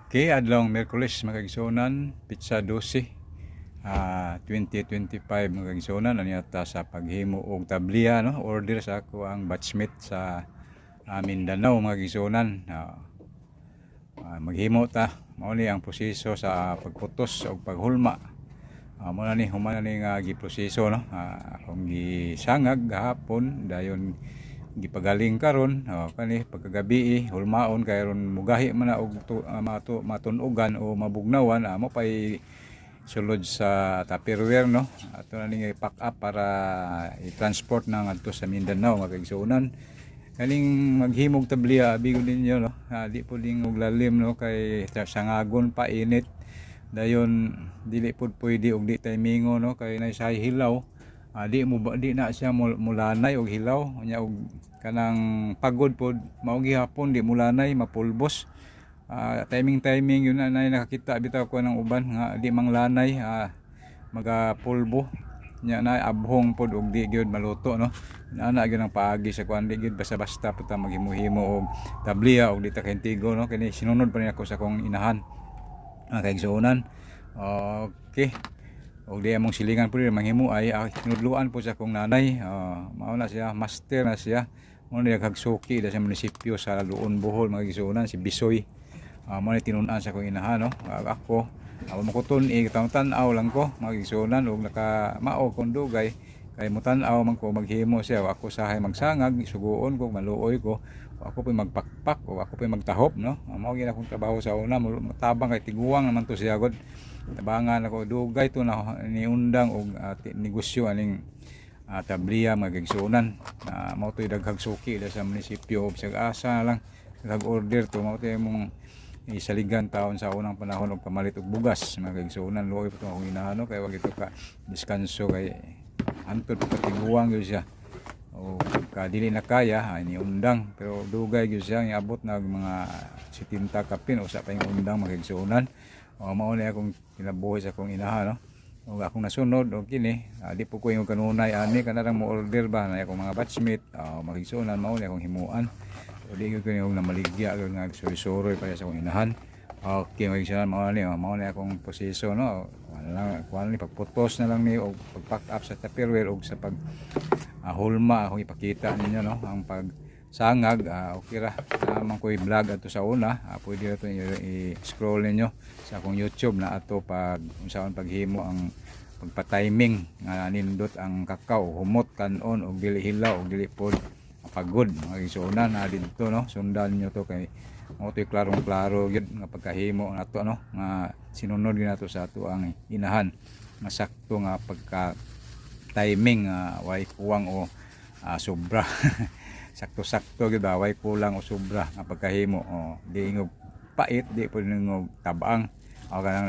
Okay, adlawng Miyerkules, mga kaigsuonan, petsa 12, 2025, mga kaigsuonan, ania ta sa paghimo og tabliya, no? Order sa ako ang batchmate sa Mindanao, mga kaigsuonan. Maghimo ta, mao ni ang proseso sa pagputos og paghulma. Mao na ni human na ni nga giproseso, no? Akong gisangag gahapon, dayon gipagaling karon, oh, kani pagkagabi hulmaon kay aron mugahi man na og matun-ogan o mabugnawan, mo pay sulod sa Tupperware, no? Ato na ning i-pack up para i-transport na ngadto sa Mindanao, mga kaigsuonan. Kaning maghimog tabliya, abi ko ninyo, no, di po ding og lalim, no, kay sangagon pa, init, dayon dili pud pwede og di timingo, no, kay naay hilaw, di mo ba, di na siya mulanay og hilaw nya og kanang pagod pod, mao gihapon di mulanay, mapulbos. Timing timing yun na nakakita bitaw ko ng uban nga di manglanay, magapulbo nya na abhong pod og di gyud maluto, no? Ana gyud ang paagi sa kuan, di gyud basta-basta pud ta maghimo-himo og tabliya og di ta kahintigo, no? Kini sinunod pa ni ako sa akong inahan, mga kaigsuonan. Okay, og di among silingan po manghimo ay tinudluan po sa akong nanay. Mao na siya, master na siya, mao na nagsuki sa munisipyo sa Loon, Bohol, mga kaigsuonan, si Bisoy. Mao ni tinun-an sa akong inahan, no? Ako ako makuton i tan-aw lang ko, mga kaigsuonan, og naka mao kung dugay kay mutan-aw man ko maghimo siya. Ako sahay magsangag, suguon ko, maluoy ko, o ako po'y magpakpak o ako po'y magtahop, no? Mao gyud akong trabaho sa una, tabang kay tiguang naman to siya god. Tabangan ako, dugay to na niundang og negosyo aning tabliya, mga kaigsuonan. Na mao to'y daghag suki sa munisipyo, bisag asa lang daghag order to. Mao to'y imong isaligan taon sa unang panahon og pamalit og bugas, mga kaigsuonan. Luoy po akong inahano kay wag ito ka diskanso kay antod pa, tiguang gyud siya o pagka dili na kaya ay niundang, pero dugay gyud siya niabot nag mga 70 kapin usa pa yung undang, mga kaigsuonan. O mao ni akong kinabuhi sa akong inahan, no? O akong nasunod og kini, di po ko yung kanunay ani kanarang mo order ba na akong mga batchmate, mga kaigsuonan, mao ni akong himuan. O di gyud ko ni og namaligya gyud nga suroy pa sa akong inahan. Okay, mga kaigsuonan, mao ni, oh, mao ni akong proseso, no? Wala lang kuan ni pagputos na lang ni og pag-pack up sa Tupperware og sa pag hulma akong ipakita ninyo, no? Ang pag sangag, okay ra naman ko i-vlog ato sa una. Pwede ra to i-scroll ninyo sa akong YouTube na ato pag unsaon paghimo ang pagpa-timing nga nindot ang kakao, humot kanon og dili hilaw og dili pod pagod, mga igsuonan na didto, no? Sundan niyo to kay mao to'y klarong klaro gyud nga pagkahimo nato, no, nga sinunod gyud nato sa ato ang inahan nga sakto nga pagka timing, way kuwang o sobra, sakto-sakto gyud ba, way kulang o sobra nga pagkahimo. O di ingog pait, di pud ingog tabang o kanang